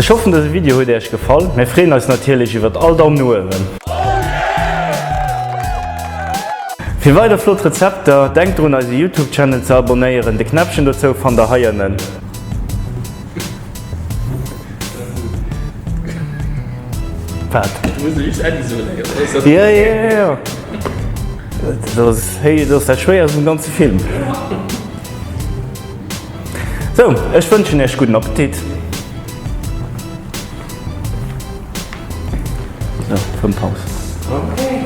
Ech hoffen dëse Video huet Äech gefall. Mär freeën eis natierlech iwwert all Daum no uewen. Fir weider flott Rezepter, denkt drun eise Youtube Channel ze abonnéieren, de Knäppchen dozou fannt der hei ënnen. Wat? Du muss just Äddi soen eng Kéier. Jo, jo, jo. Dat ass, héi, dat ass dat schwéierst um ganze Film. Sou, ech wënschen iech gudden Appetit. Sou, Fëmmpaus. Okay.